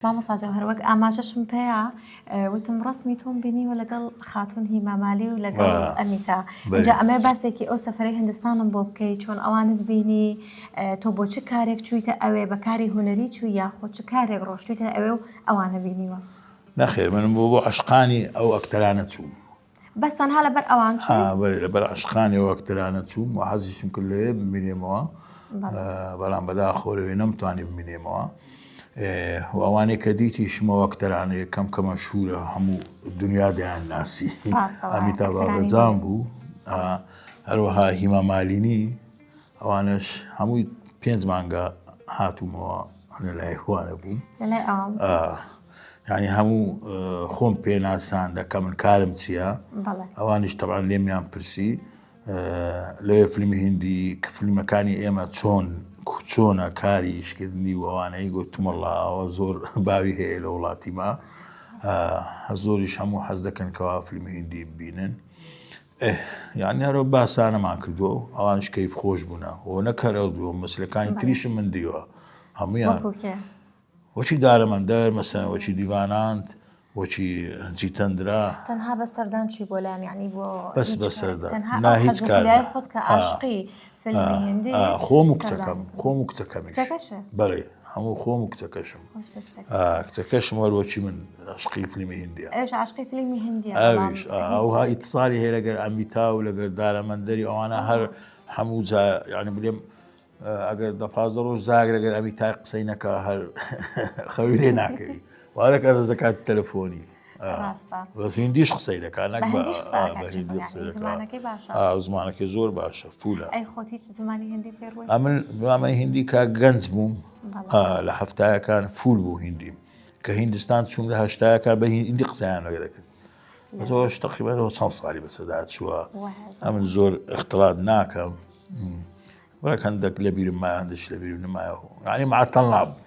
مامۆستا جەوهەر وەک ئاماژەشم پێیا وتم ڕەسمی تۆم بینیوە لەگەڵ خاتون هیمامالی و لەگەڵ ئەمیتا اینجا ئەمە باسێکی ئەو سەفەرەی هندستانم بۆ بکەی چۆن ئەوانت بینی تۆ بۆ چ کارێک چوویتە ئەوێ بە کاری هونەری چووی یاخۆ چ کارێک ڕۆشتویتە ئەوێ و ئەوانە بینیوە؟ نەخێر من بۆ بۆ عەشقانی ئەو ئەکتەرانە چووم. بەس تەنها لەبەر ئەوان چووی؟ ها بەلێ لەبەر عەشقانی ئەو ئەکتەرانە چووم و حەزیشم کرد لەوێ بمینێمەوە بەڵام بەداخەوە لەوێ نەمتوانی بمینێمەوە و ئەوانەی کە دیتیشم ئەو ئەکتەرانە یەکەم کە مەشهورە هەموو دنیا دەیان ناسی ئەمیتا بابەجان بوو هەروەها هیما مالینی ئەوانەش هەمووی پێنج مانگە هاتوومەوە لە لای خوانە بووم یعنی هەموو خۆم پێناسان دەکە من کارم چییە ئەوانیش تەبان لێمیان پرسی لەوێ فیلمی هندی کە فیلمەکانی ئێمە چۆن چۆنە کاری ئیشکردنی و ئەوانەی گوتمەڵاوە زۆر باوی هەیە لە وڵاتی ما زۆریش هەموو حەز دەکەن کەوا فیلمی هندی ببینن ئه یانی هەرو باسانەمان کردووە و ئەوانیش کەیف خۆش بوونە و نەک هەر ئەو دووە مەسلەکانی تریشم من دیوە هەموویان وەکو کێ؟ وەکی دارەمەندەر مەسەن وەکی دیواناند وەکی جیتەندرا تەنها بە سەردان چی بۆ لایان یعنی بۆ بەس هیچ بە کارێک سەردان تەنها نا ئەو هیچ حەز و کار خولیای نا خۆت کە ئا عاشقی فیلمی هیندی خۆم و سەردانی کچەکەم خۆم و کچەکەمیش کچەکەشە بەڵێ هەموو خۆم و کچەکەشم خۆشتر کچەکەشە کچەکەشم هەر وەکی من عەشقی فیلمی هیندیە ئەویش عاشقی فیلمی هیندیە بەڵام ئەویش هیچ ئەوها ئیتسالی هەیە لەگەر ئەمیتا و لەگەر دارەمەندەری ئەوانە هەر هەموو جا یعنی بلێم ئەگەر دە 15 ڕۆژ زاگ لەگەر ئەمیتای قسەی نەکا هەر خەوی لێ ناکەوی وا دەکات دەکات تەلەفۆنی ڕاستە بە هیندیش قسەی دەکات نەک بە بە هندیش قسە ئا، ئەکات بە چونکە هیندی قسەی یعنی دەکات زمانەکەی باشە ئا، زمانەکەی زۆر باشە فولە ئەی خۆت هیچ زمانی هندی فێر بووی ئەمن زمانی هیندی کا گەنج بووم بەڵێ ئا، لە هەفتایەکان فول بوو هیندیم کە هیندستان چووم لە هەشتایەکان بە هیندی قسەیان لەگە دەکرد زۆرش تقریبا چەند ساڵی بەسەدا چووە ئەمن زۆر اختلاط ناکەم وەک هەندێک لە بیرم مایە هەندێک لە بیرم نمایەوە یعنی معتەڵ نابوو.